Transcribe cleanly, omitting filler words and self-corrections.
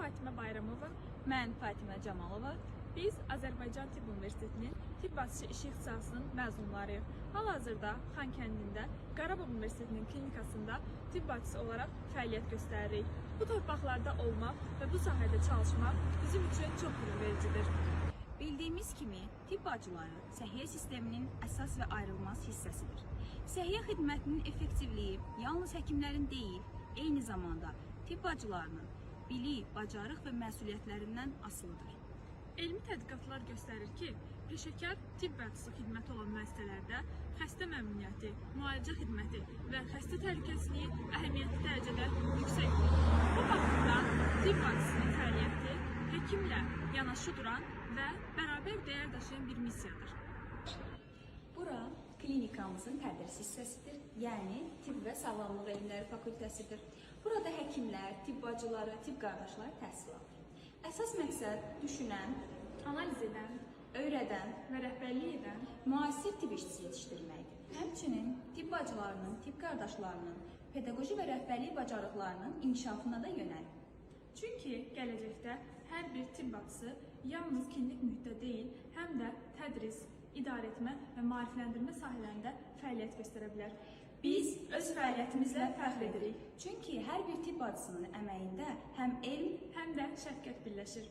Fatimə Bayramova. Mən Fatimə Camalova. Biz Azərbaycan Tibb Universitetinin tibb bacısı işi ixtisasının məzunlarıyıq. Hal-hazırda Xankəndində Qarabağ Universitetinin klinikasında tibb bacısı olaraq fəaliyyət göstəririk. Bu torpaqlarda olmaq və bu sahədə çalışmaq bizim üçün çox qürurvericidir. Bildiyimiz kimi, tibb bacıları səhiyyə sisteminin əsas və ayrılmaz hissəsidir. Səhiyyə xidmətinin effektivliyi yalnız həkimlərin deyil, eyni zamanda tibb bacılarının bilik, bacarıq və məsuliyyətlərindən asılıdır. Elmi tədqiqatlar göstərir ki, peşəkar tibb bacısı xidməti olan müəssisələrdə xəstə məmnuniyyəti, müalicə xidməti və xəstə təhlükəsizliyi əhəmiyyətli dərəcədə yüksək olur. Bu baxımdan tibb bacısının fəaliyyəti həkimlə yanaşı duran və bərabər dəyər daşıyan bir missiyadır. Bura klinikamızın tədris hissəsidir, yəni Tibb və Sağlamlıq Elmləri Fakültəsidir. Burada həkimlər, tibb bacıları, tibb qardaşları təhsil alır. Əsas məqsəd düşünən, Analiz edən öyrədən, və rəhbərlik edən müasir tibb işçisi yetişdirməkdir. Həmçinin tibb bacılarının, tibb qardaşlarının pedaqoji və rəhbərlik bacarıqlarının inkişafına da yönəlib. Çünki gələcəkdə hər bir tibb bacısı yalnız klinik mühitdə deyil, həm də tədris, idarəetmə və maarifləndirmə sahələrində fəaliyyət göstərə bilər. Biz öz fəaliyyətimizlə fəxr edirik, Çünki hər bir tibb bacısının əməyində həm elm, həm də şəfqət birləşir.